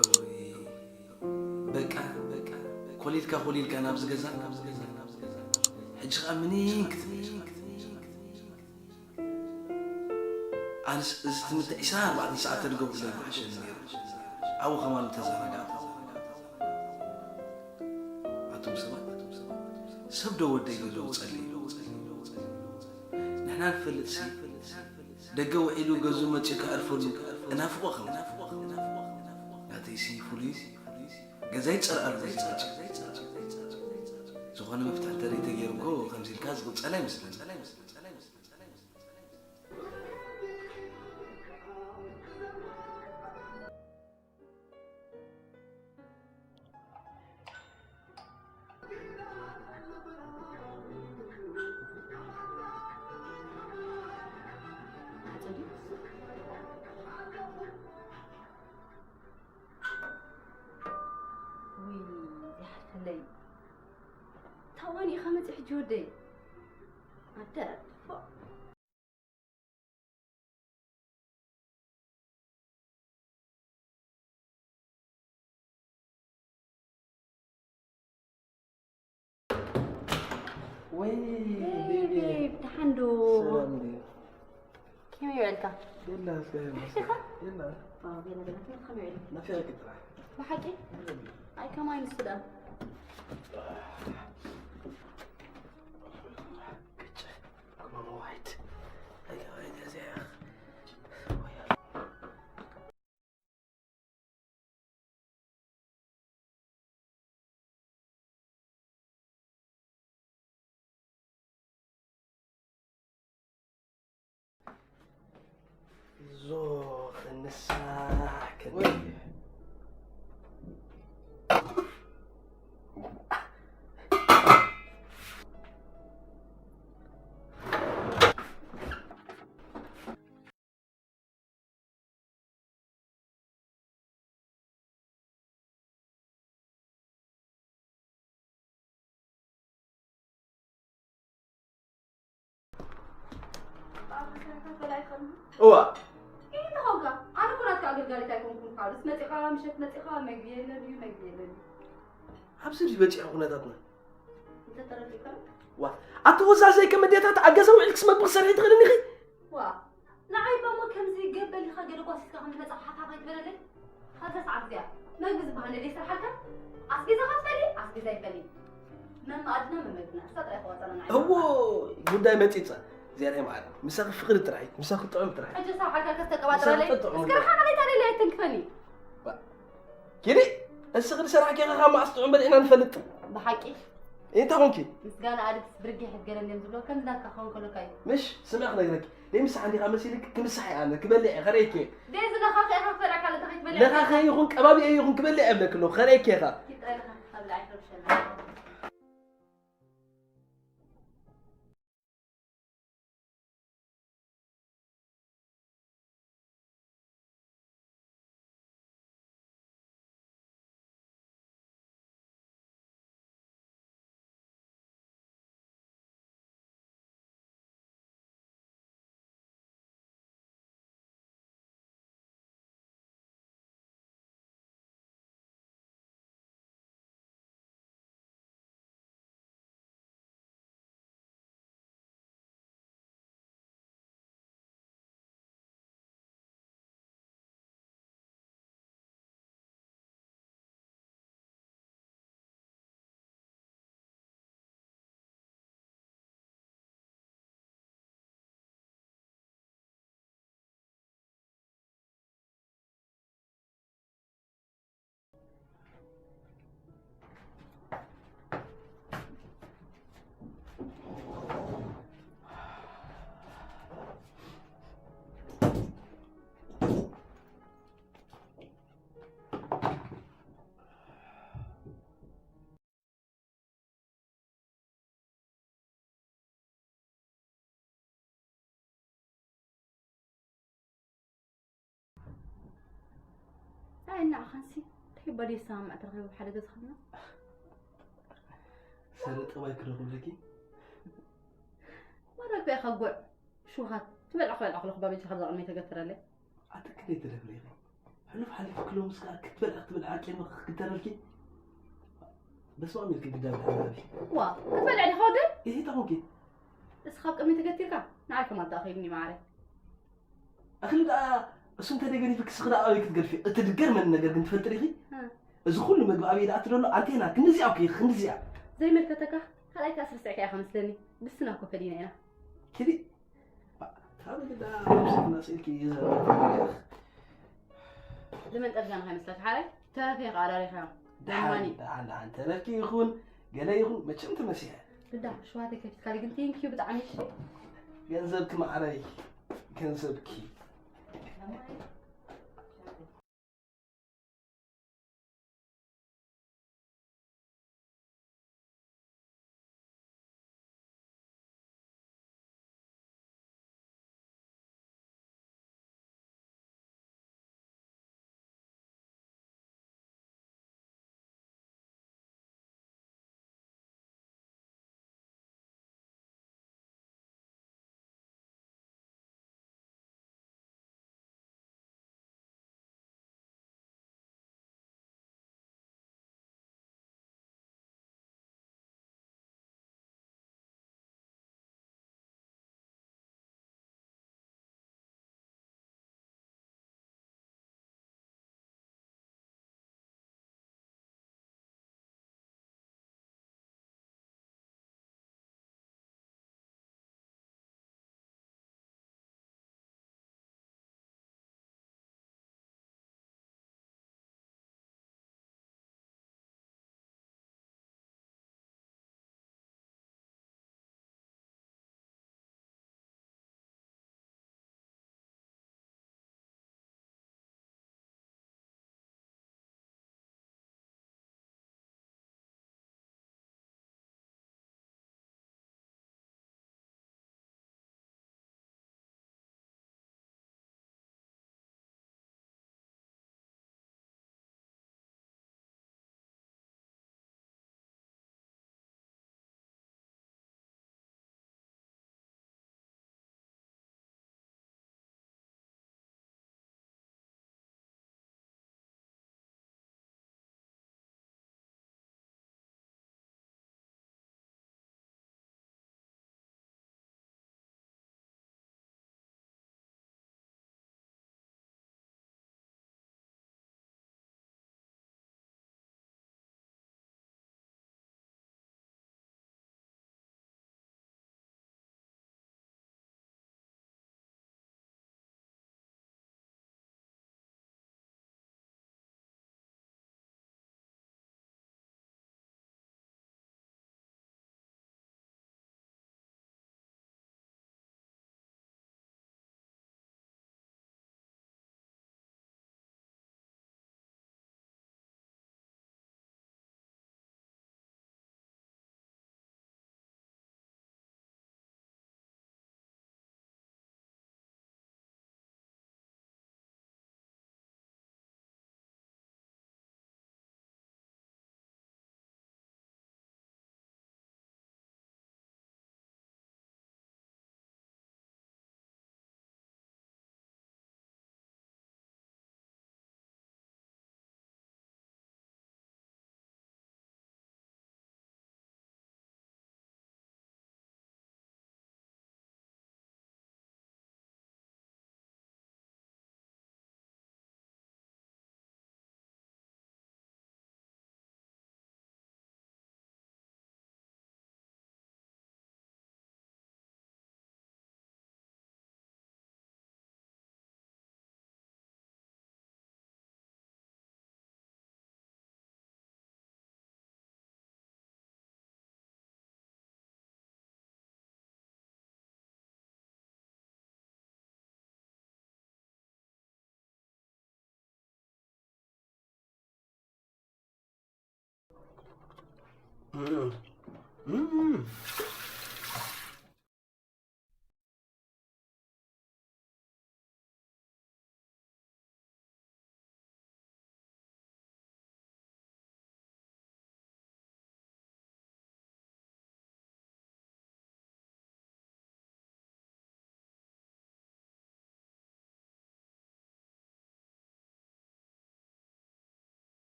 እውይ፣ በቃ፣ በቃ፣ ኮሊልካ፣ ኮሊልካ ናብዚ ገዛ። ሕጂ ኸኣ ምኒን ክትብል። ኣነስ እዚ ትምህርቲ ዒስራን ኣርባዕተን ሰዓት ተድገብሩለይ ምሓሸኒ ነይሩ። ኣብኡ ከማን ምተዘናጋዕኩ። ኣቱም ሰባት፣ ሰብ ዶ ወደይ ገዝኡ ጸልዩ? ንሕና ንፈልጥሲ፣ ደገ ውዒሉ ገዝኡ መጺኡ ከዕርፈሉ እናፍቖ ኸም ናተይሲ ፍሉይ ገዛይ ጸልኣሉ ገዛ መጺኡ። ዝኾነ መፍትሒ እንተዘይተገይሩ እኮ ከምዚ ኢልካ ዝቕጸል ኣይመስለኒ። ውይ፣ ይሓልፈለይ። ታዋኒ ኢኻ መጺእ ሕጂ ወደይ? ኣደ፣ ፎእ። ወይ ቤቢ። ቤብ፣ ደሓን ዶ? ሰላም ድዩ? ከመይ ውዕልካ? የላ፣ እስከ የላ፣ የላ። የላ። ኣዎ፣ ገለ ገለ፣ ከመይ ውዕልካ? ናፊቕኪ ጥራሕ። ብሓቂ? የላ። ኣይ፣ ከማይ ንሱ ደኣ። ቅጭ፣ ክማማ ዋይት። ኣይ፣ ዋይት፣ እዚኣ። ዞ ክንሳሕ ወይ። እዋ። እንታይ ኾንካ? ኣነ እኮ ናትካ ኣገልጋሊት ኣይኮንኩን። ካልስ መጺኻ፣ ምሸት መጺኻ፣ መግቢ የለን እዩ፣ መግቢ የለን እዩ። ኣብዚ ድዩ በጺሑ ኩነታትና? እንተ ተረዲእካ? ዋ፣ ኣቲ ወዛዘይ ከም ኣዴታት ኣብ ገዛ ውዒልክስ መግቢ ክትሰርሒ ትኽእልኒ ኢኺ? ዋ፣ ንዓይ እባ እሞ ከምዚ ገበል ኢኻ ገለ ጓሲስካ ከም ዝመጻኻ ሓፍ ኣይትበለለይ። ካብዛ ሰዓት እዚኣ መግቢ ዝበሃል የለ ይስርሓልካ። ኣስቤዛኻ ትፈሊ፣ ኣስቤዛ ይፈሊ። መመኣድና መመግብና፣ እሳ ጥራይ ተዋጻና ንዓይ። እዎ፣ ጉዳይ መጺጻ። እግዚኣብሔር መዓር፣ ምሳኺ ፍቕሪ ጥራይ፣ ምሳኺ ጥዑም ጥራይ። ሕጂ ሳብ ሓልካ ከስተቀባጥረለይ? ምሳኺ ጥዑም እስከ ጥራይ። ርሓቕ ኣለይ፣ ታዲያ ኣይተንክፈኒ። ባ-፣ ኪዲ፣ እስኺ ዝሰራሕኪ ኢኻ ካብ መዓስ ጥዑም በሊዕና ንፈልጥ። ብሓቂ? እንታይ ኾንኪ? ምስጋና ኣድግስ ብርጌሕ ገለ እንድዮም ዝብሎ፣ ከምዚ ናትካ ክኸውን ከሎካ እዩ። ምሽ፣ ስምዒ ክነግረኪ። ደይ ምሳሕ እንዲኻ መሲልክ፣ ክምሳሕ እየ ኣነ፣ ክበልዕ እየ፣ ከርእየኪ እየ። ደይ ዝለኻኸ ኢኻ ክበልዕ ካለ እንታይ ክትበልዕ ደይ ለኻኸ ኣለካ? ይኹን ቀባቢአ ይኹን ክበልዕ እየ ብለኪ ኣለኹ፣ ከርእየኪ እየ ኸ። ኪድ ጥራይ ኢኻ ክበልዕ ኣይትረብሸና። ኣይ፣ ንዓኻንሲ በዴሳ መዕተርኺ ሓደ ገዝኻና? ሰረ ጠባይ ክረኽብለኪ? ማራ እኮ ኢኻ ጉዕ ሽውሃት። ትበልዕ ክበልዕ ከለኹ ባበጃ ካብ ዘቕመይ ተገትረለይ። ኣቲ ክንደይ ትደፍሪ ኢኺ? ሕሉፍ ሓሊፉ ክሎ ምስ ከኣ ክትበልዕ ክትበልዕ ኣቂመ ክግተረልኪ? በስመ ኣብ ኢልኪ ግዳ ብድሕሪ። ዋ፣ ክትበልዕ ዲኻ ወደይ? ይሄ ተኾንኪ? እስኻ ኣብ ቅድሚ ተገቲርካ ንዓይ ከማን ተኣኺብኒ ማዓረይ። ኣኽሊ ደኣ እሱ እንተ ደገዲፍኪ ስኽ ደኣ ኣበይ ክትገድፊ? እቲ ድገርመኒ ነገር ግን ትፈልጢ ዲኺ? እ። እዚ ኩሉ ምግቢ ኣበይ ደኣ ትደሎ? ኣንቴና ክንዲዚኣ እኮ ኢኺ፣ ክንዲዚኣ። ዘይመልከተካ ካልኣይ ከኣ ስርስዕካ ኢኻ መስለኒ። ብስና እኮ ፈሊና ኢና። ኪዲ። ካብ ግዳ ስእልና ስእልኪ እዩ ዘረባ። ዝመንጠልካና ከይመስለካ ሓራይ ተረፈ ኢኻ ኣዳሪኻዮ። ደሓን፣ ደማኒ። ደሓን፣ ደሓን። ተረፍኪ ይኹን፣ ገለ ይኹን፣ መቸም ተመሲሐ። ግዳ፣ ሽዋተይ ከፊትካሊ ግን፣ ቴንኪዩ ብጣዕሚ፣ እሺ። ገንዘብኪ ማዕረይ፣ ገንዘብኪ።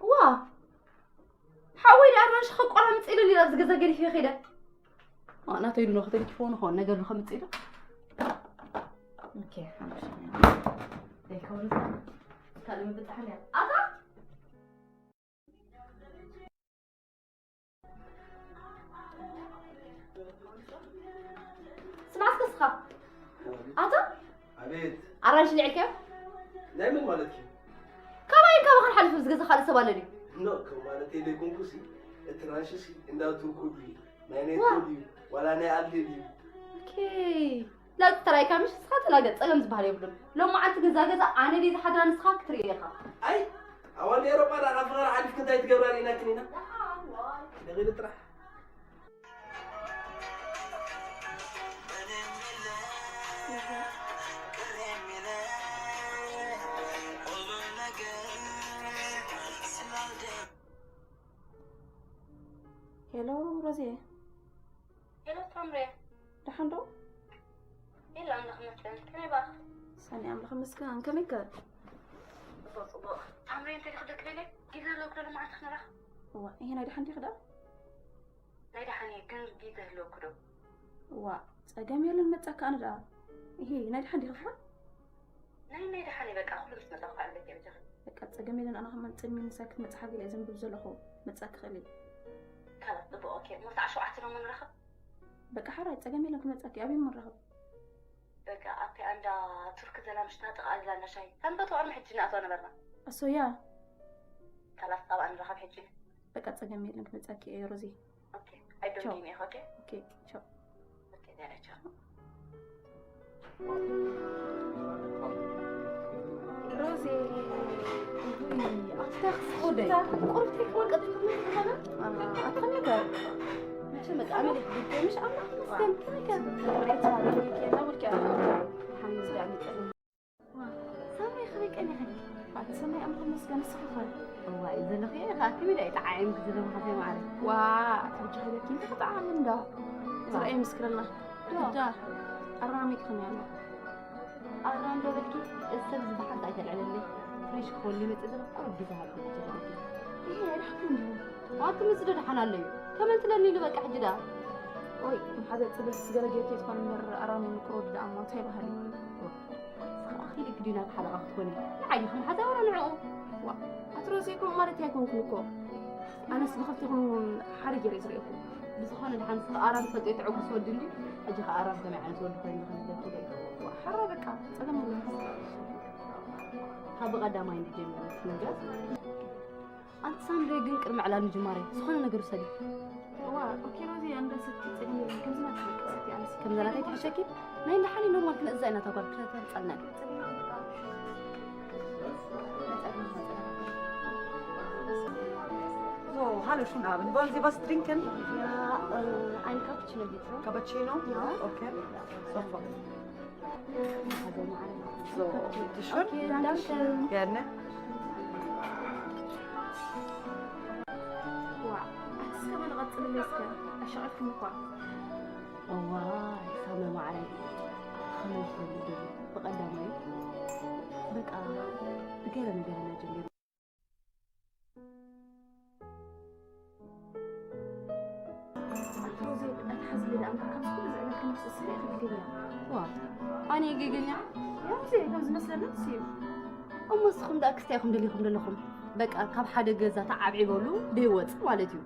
ዋ፣ ሓወይ ደኣ ኣራንሺ ከቋራምጽ ኢሉ ሊላ ኣብዚ ገዛ ገዲፈ ከይደ። ዋ፣ ናተይ ኢሉ ነው ከተሊፎ ንኾን ነገር ነው ከምጽእ ኢሉ። ኦኬ፣ ሓሙሽ። ዘይከውን ካልእ ምብጻሕ እያ። ኣታ ስማዕ እስከ ስኻ። ኣታ ኣቤት። ኣራንሺ ልዕልከ? ናይ መን ማለት እዩ? ካባይን ካባኻን ሓሊፉ ዝገዛ ካልእ ሰብ ኣሎ ድዩ? ኖ፣ ከም ማለት የለ ይኮንኩ ሲ፣ እቲ ራንሺ ሲ፣ እንዳ ቱርኩ ድዩ? ናይ ኔቶ ዋ። ድዩ? ዋላ ናይ ኣልዴ ድዩ? ኦኬ። ላጥ ተራይካ ምሽ ንስኻ ተላገጥ፣ ጸገም ዝበሃል የብሉን። ሎማዓንቲ ገዛ ገዛ ኣነ ድየ ዝሓድራ ንስኻ ክትርኢ ኢኻ። ኣይ፣ ኣዋልድ ኤውሮጳ ደኣ ካብ ፍቕሪ ሓሊፍኪ እንታይ ትገብራ ርኢናክን ኢና? ደኺሉ ጥራሕ። ሄሎ ሮዜ። ሄሎ ሳምሬ። ደሓን ዶ? የለ ኣምላኽ ይመስገን። ከመይ ባኽ? ሰኒ ኣምላኽ ይመስገን። ከመይ ከ? ጽቡቕ፣ ጽቡቕ። ሳምሬ፣ እንታይ ዲኺ ደክለለ? ግዜ ኣለዎ ክደሉ መዓልቲ ክንራኸብ። እዋ፣ ይሄ ናይ ደሓን ዲኺ ደኣ? ናይ ደሓን እየ፣ ግን ግዜ ኣለዎ ክዶ? እዋ፣ ጸገም የለን፣ መጻካ ኣነ ደኣ። ይሄ ናይ ደሓን ዲኺ ደኣ? ናይ፣ ናይ ደሓን እየ፣ በቃ፣ ኩሉ ምስ መጻኹ ከኣ ኣለኪ በጃኺ። በቃ፣ ጸገም የለን፣ ኣነ ከማን ጽልሚ ንሳክት መጽሓፍ ገለ ዘንብብ ዘለኹ፣ መጻ ክኽእል እየ። ካላት ጽቡቕ፣ ኦኬ። እሞ ሰዓት ሸውዓተ ዶ ንራኸብ? በቃ፣ ሓራይ ጸገም የለን፣ ክመጻኪ፣ ኣበይ እሞ ንራኸብ? በቃ፣ ኣብቲ ኣንዳ ቱርክ ዘላ ምሽታ ጥቓ ዘላ እንዳ ሻሂ። ሰንበት ወቕርሚ ሕጂ ንኣትዋ ነበርና። ኣሶያ። ካላት፣ ኣብኣ ንራኸብ ሕጂ። በቃ፣ ጸገም የለን፣ ክመጻኪ እየ፣ ሮዚ። ኦኬ፣ I don't ቻው። Give me, okay? ኦኬ፣ ቻው። ኦኬ፣ ዳይ፣ ቻው። ሮዚ፣ ውይ፣ ኣታ ክስኹደይ። ሽታ ቁርብቲ ክወልቀት ይኽእል ይኾነ? ኣታ ነገር። መቸም በቃ ኣመል ይኽእል፣ ምሽ ኣምላኽ ይመስገን፣ ነገር። ሬት ማለት ነው፣ ኬና ውልኪ ኣታ። ሓሚስ ዳኒ። ዋ፣ ሳምሪ፣ ከመይ ቀኒኺ? ኣቲ ሰናይ፣ ኣምላኽ ይመስገን፣ ንስኺ ኸ? እዋይ፣ ዘለኺ ኢኻ፣ ከመይ ደኣ ይጠዓዒምኪ ዝረብኻ ከይ ማዕረ? ዋ፣ ኣቲ ብቻ ሂበኪ፣ እንታይ ክጠዓዓም እንዳ? ዋ። ዝረኣየ ምስክረልና። ዋ። ግዳ፣ ኣራሚኪ ከመይ ኣሎ? ኣራም ዶ በልኪ? እዚ ሰብ እዚ ብሓንሳእ ኣይተልዕለለይ። ፍሬሽ ክኾን ይመጽእ ዘሎ ቁሩብ ግዜ ሃብኪ ብቻ። ይሄ ኣይደሓንኩን እንዲሁ። ኣቲ ምስ ዶ ደሓን ኣሎ እዩ? ከመን ትለኒ ኢሉ በቃ ሕጂ ደኣ። ኦይ፣ ከም ሓደ ጽብሕ ዝገበረ ጌርኪ ትኾን እምበር ኣራሚ ምቁር ወዲ ደኣ እሞ እንታይ በሃሊ? ንስኻ ኣኺልኪ ድዩ ናብ ሓለቓ ክትኮኒ? ንዓይ ዲኺ መሓዛ ወላ ንዕኡ? ዋ፣ ኣቲ ሮዚ፣ ከምኡ ማለት ኣይኮንኩን እኮ። ኣነስ ብኽልቲኹም ሓደ ገይረ እየ ዝርእየኩም። ብዝኾነ፣ ደሓን ንስኻ ኣራም ትፈልጦ፣ ተዕጉስ ወዲ እንድዩ። ሕጂ ኸኣ ኣራም ከመይ ዓይነት ወዲ ኮይኑ ዝኽእል ዘኪረ እዩ። ዋ፣ ሓራ በቃ፣ ጸገም የለን። ካብ ብቐዳማይ እንድዩ ጀሚሩ እቲ ነገር። ኣንቲ ሳምሪ ግን ቅድሚ ዕላል ምጅማረይ ዝኾነ ነገር ውሰዲ። እዋ፣ ኦኬ ሮዚ፣ ኣንዳ ሰቲ ጸገም የለን። ከምዚ ናት በቃ ሰቲ ኣነስ ከምዚ ናት ኣይትሕሸኪ። ናይ እንዳ ሓኒ ኖርማል ክነእዛ ኢና እታ ጓል ከተንጸልና። ጸገም የለን በቃ። So, hallo, schönen Abend. Wollen Sie was trinken? Ja, äh, ein Cappuccino bitte. Cappuccino? Ja. Okay. Sofort. So, bitteschön. Okay, danke. Gerne. ዋ፣ ኣቲ እስከ በል ቀጽልለይ እስከ፣ ኣሻቒልክኒ እኳ። እዋይ፣ ሳመ ማዕረይ፣ ከመይ ትብሉ ደሊ? ብቐዳማይ፣ በቃ፣ ብገለ ነገር ኢና ጀሚርና። ኣቲ ሮዚ፣ ኣይትሓዝለይ ደኣ፣ እምበር ካብዚ ኩሉ ዘዕለልክኒ ንስኺ ኢኺ ጌገኛ። ዋ፣ ኣነ እየ ጌገኛ? ያው እዚ ከም ዝመስለኒ ንሱ እዩ። እሞ ንስኹም ደኣ ክስታይ ኢኹም ደሊኹም ዘለኹም? በቃ፣ ካብ ሓደ ገዛ ተዓብዒበሉ ደይወጽእ ማለት እዩ።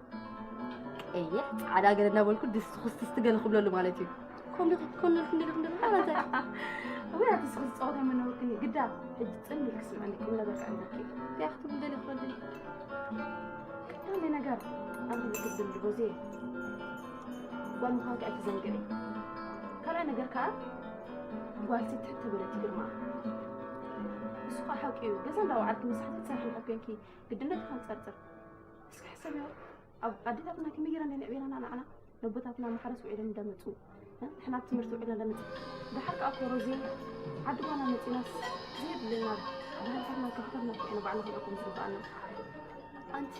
ቀይሕ፣ ጻዕዳ ገለ እናበልኩ ድስቲ ኩስቲ ገለ ክብለሉ ማለት እዩ። ከምዚ ክትኮነልኩም ደሊኹም ደለኹም ማለት እዩ። ወይ ኣቲ እስኪ ዝጻወት ኣይመነወክኒ ግዳ ሕጂ ጽን ኢልኪ ስምዕኒ ቁም ነገር ከዕልለኪ። እንታይ ክትብል ደሊኹ ወደይ? ቀዳመይ ነገር ኣነ ግድን ድጎዜ ጓል ምዃንኪ ኣይትዘንግዒ። ካልኣይ ነገር ከኣ ጓልሲ ትሕት ተበለት ይግርማ። እሱ ከኣ ሓቂ እዩ። ገዛ እንዳወዓልኪ መሳሕቲ ትሰርሒ እንድሕር ኮንኪ ግድነት ኢኻ ንጸርጽር። እስኪ ሕሰብዮ። ኣብ ኣዴታትና ከመይ ጌራ እንደ ንዕቤና ንዓና ነቦታትና ማሕረስ ውዒሎም እንዳመጹ ንሕና ኣብ ትምህርቲ ውዒልና ንመጽእ። ደሓር ከኣ እኮ ሮዚ፣ ዓዲ ጓና መጺናስ ዘየድልየና ባህልታትና ክሕተትና እኮ ኢና ባዕልና ክንኣክቦም ዝግብኣና። ኣንቲ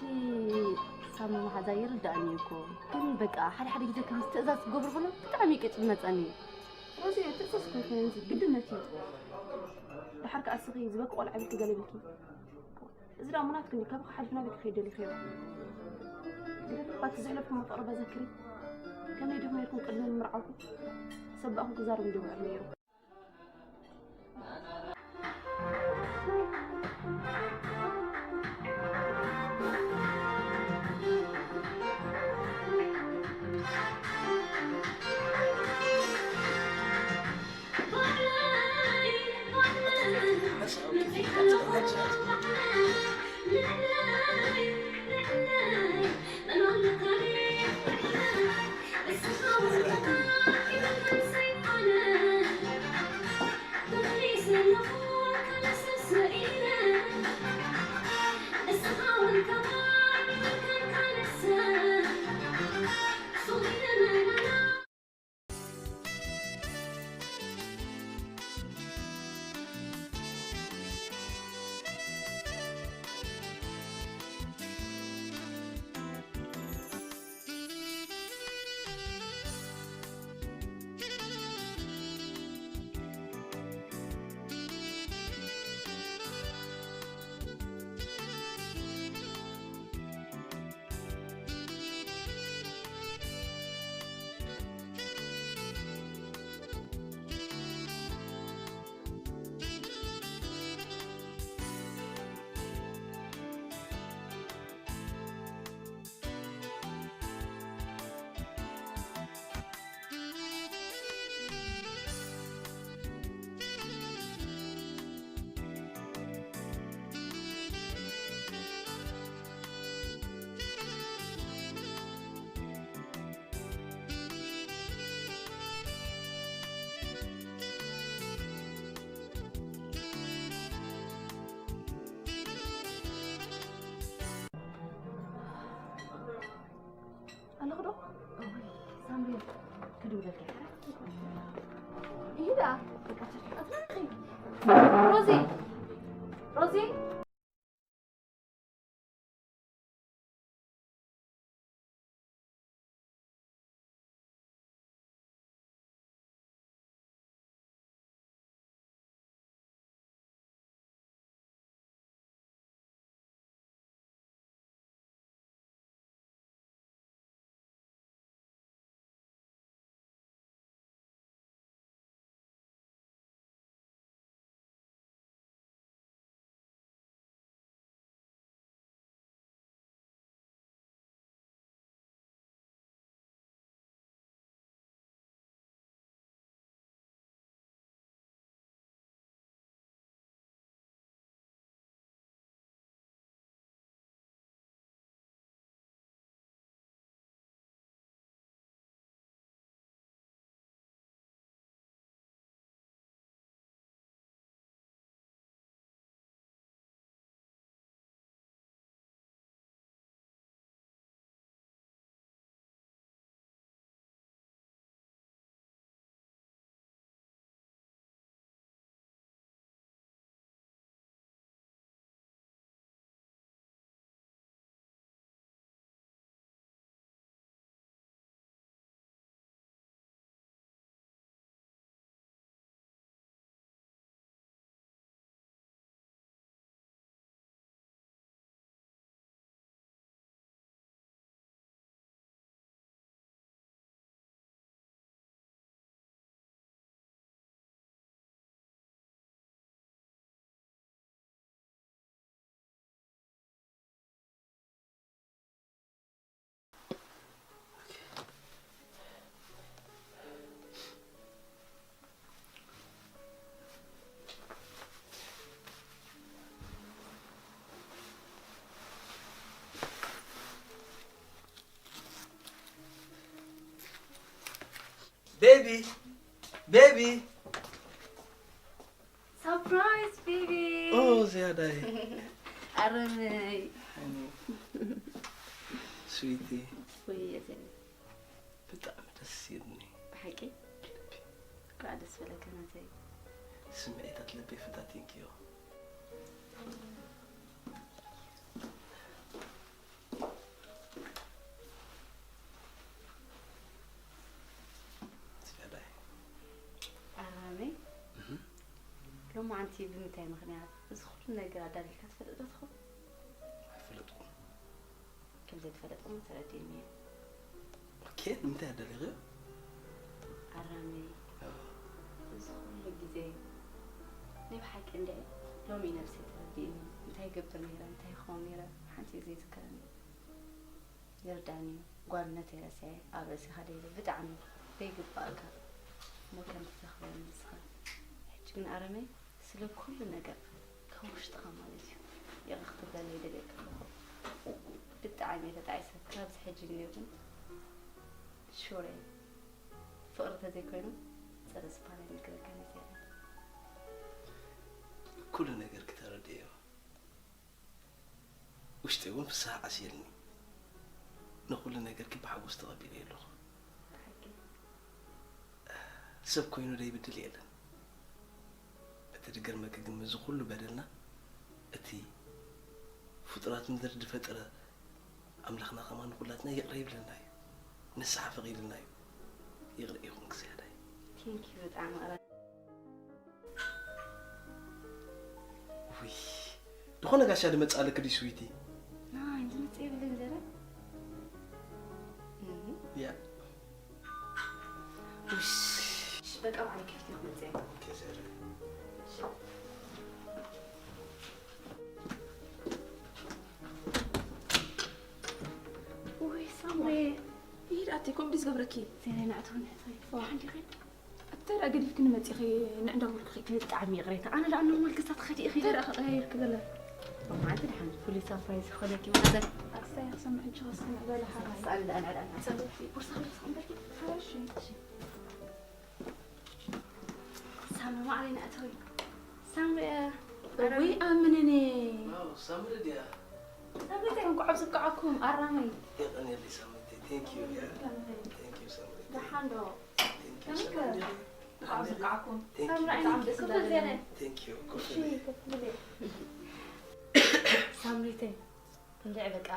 ሳሚ መሓዛ ይርድኣኒ እዩ እኮ፣ ግን በቃ ሓደ ሓደ ግዜ ከምዚ ትእዛዝ ክገብሩ ከለዉ ብጣዕሚ እዩ ቅጭ ዝመጸኒ። ሮዚ፣ ትእዛዝ እኮ ኣይኮነን፣ እዚ ግድነት እዩ። ደሓር ከኣ እስኺ ዝበኪ ቆልዓ ኢልኪ ገለ ኢልኪ። እዚ ደኣ ምናትክን እዩ፣ ካባኺ ሓሊፉ ናበይ ክኸይድ ደሊኽዮ? ግደፊ፣ እባ እቲ ዘሕለፍኩሞ ፍቕሪ በዘክሪ። ከመይ ዲኹም ነይርኩም ቅድሚ ምምርዓውኩም? ሰብ ብኣኹም ክዛረብ እንድዩ ውዕል ነይሩ። ኣለኹ ዶ? እውይ፣ ሳምሪ፣ ክድውለልኪ። ይዳ፣ በቃ፣ ኣትናቂ። ሮዚ፣ ሮዚ። ቤቢ፣ ቤቢ። ሰርፕራይዝ ቤቢ። ኦ፣ ዝያዳይ። ኣረመይ። ሃኒ። ስዊቲ። ወይ፣ የዘን። ብጣዕሚ ደስ ኢሉኒ። ብሓቂ? እንኳዕ ደስ በለካ ናተይ። ስምዒታት ልበይ ፈታቲንክዮ። ዝያዳይ። ኣራመይ፣ እህ። ሎማዓንቲ ብምንታይ ምኽንያት እዚ ኩሉ ነገር ኣዳሊልካ ትፈልጥ ዶ ትኸውን? ኣይፈለጥኩን። ከም ዘይትፈልጥ እውን ተረዲእኒ እየ። ኦኬ፣ ንምንታይ ኣዳሊኽዮ? ኣራመይ፣ ኣዎ። እዚ ኩሉ ግዜ ናይ ብሓቂ እንድዒ ሎሚ እዩ ነብሰይ ተረዲእኒ። እንታይ ይገብር ነይረ፣ እንታይ ይኸውን ነይረ፣ ሓንቲ እዩ ዘይዝከረኒ። ይርዳኒ እዩ። ጓልነተይ ረሲዐ ኣብ ርእስኻ ደይበ ብጣዕሚ ዘይግባእካ እሞ ከምቲ ዘኽብረኒ ንስኻ። ሕጂ ግን ኣረመይ ስለ ኩሉ ነገር ካብ ውሽጥኻ ማለት እዩ ይቕረ ክትብለለይ ይደልየካ ኣለኹ። ብጣዕሚ እየ ተጣዒሰ ካብዚ ሕጂ ንኔው ግን ሹር እየ ፍቕሪ ተዘይኮይኑ ጸረ ስፓር ኣይንግረካን እየ ዝያዳ። ኩሉ ነገር ክተረድእዮ ውሽጢ እውን ፍስሃ ዓስየልኒ። ንኹሉ ነገርኪ ብሓጎስ ተቐቢለዮ ኣለኹ። ሰብ ኮይኑ ደይብድል የለን። እቲ ድገርመኪ ግን ምስዚ ኩሉ በደልና እቲ ፍጡራት ምድሪ ዝፈጠረ ኣምላኽና ከማን ንኹላትና ይቕረ ይብለና እዩ። ንስሓ ፈቒድልና እዩ። ይቕረ ይኹንኪ ዝያዳይ። Thank you ብጣዕሚ ኣረ ውይ ዝኾነ ጋሻ ድመፅእ ኣለኪ ድዩ ስዊቲ? ናይ ዝመፅእ የብልን ዘረ ያ ውሽ በቃ ባዕለይ ከፊተ ክመፅእ እየ። ኦኬ ዘረ ውይ ሳምሪ ይሂድ ኣቲ ከምኡ ድዩ ዝገብረኪ? ዜና ናዕተው ንዕተይ ሓንዲኺ እንታይ ደኣ ገዲፍክኒ መፂኺ ንዕንዳ በልኩኺ? ብጣዕሚ ይቕሬታ ኣነ ደኣ ኖርማል ክሳብ ትኸዲ ኢኺ እንታይ ደኣ ክቐያየርኪ ዘለኺ? ሎማዓንቲ ድሓን ፍሉይ ሳፕራይዝ ዝኾነኪ ማለት ኣሳይ ክሰምዕ እንጂ ከስምዕ በለ ሓራይ ሳሚ ደኣ ንዕዳ ጸሎቲ ቦርሳ ከለስ እምበልኪ ሓራይ እሺ ሳሚ ማዕረይ ንዕተው ሳሚ ወይ ኣምንኒ ሳምሪ ድያ? እንኳዕ ብዝብቅዓኩም ኣራመይ የቐንየለይ ሳምሪተይ። Thank you ያ። Thank you ሳምሪተይ። ደሓን ዶ Thank you ሳምሪተይ። እንኳዕ ብዝብቅዓኩም Thank you። ብጣዕሚ ደስ እንዳለኒ Thank you ኮፈለይ። ሳምሪተይ እንድዒ በቃ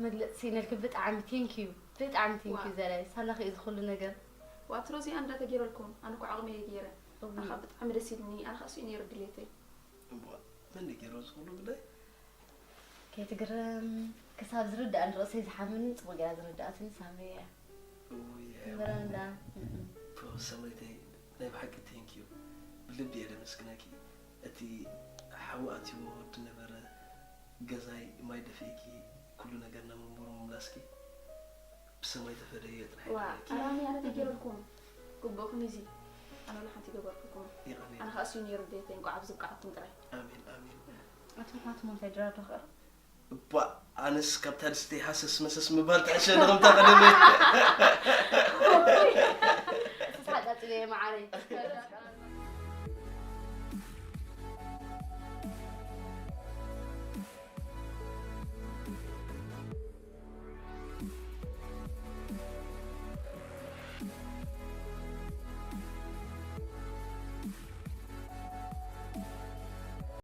መግለፂ ስኢነልኪ ብጣዕሚ thank you ብጣዕሚ thank you ዘላይ ሳላኺ እዩ ዝኹሉ ነገር ዋትሮ እዚኣ እንዳተገይረልኩም ኣነ እኮ ዓቕመይ እየ ገይረ ኣኻ ብጣዕሚ ደስ ኢልኒ ኣነ ከዓ ስኡ ነይሩ ድሌተይ እምቧ መን ገይሮ ዝኹሉ ብላይ ከይትግረም ክሳብ ዝርዳእን ርእሰይ ዝሓመኒ ፅቡቅ ገይራ ዝረዳእትኒ ሳምሪ እያ ውይ ምረንዳ ሰምሪተይ ናይ ብሓቂ thank you ብልቢ እየ ደመስግነኪ እቲ ሓዊ ኣትይዎ ዝነበረ ገዛይ ማይ ደፊእኪ ኩሉ ነገርና መንበሩ ምምላስኪ ብሰማይ ተፈደየ ጥራሕ ዋ ይበለኪ ኣራሚ ኣነ ተገይረልኩም ግቡእኩም እዚ ኣነ ወላ ሓንቲ ገበርኩልኩም የቐንየለይ ኣነ ከዓ ስኡ ነይሩ ድሌተይ እንኳዕ ኣብዚ ብቅዓኩም ጥራይ ኣሜን ኣሜን ኣቶ ምክንያቱ እንታይ ድራር ዶ ክቕርብ እባ ኣነስ ካብታ ድስተይ ሃሰስ መሰስ ምባል ተዕሸ ንኽምታ ቀደመ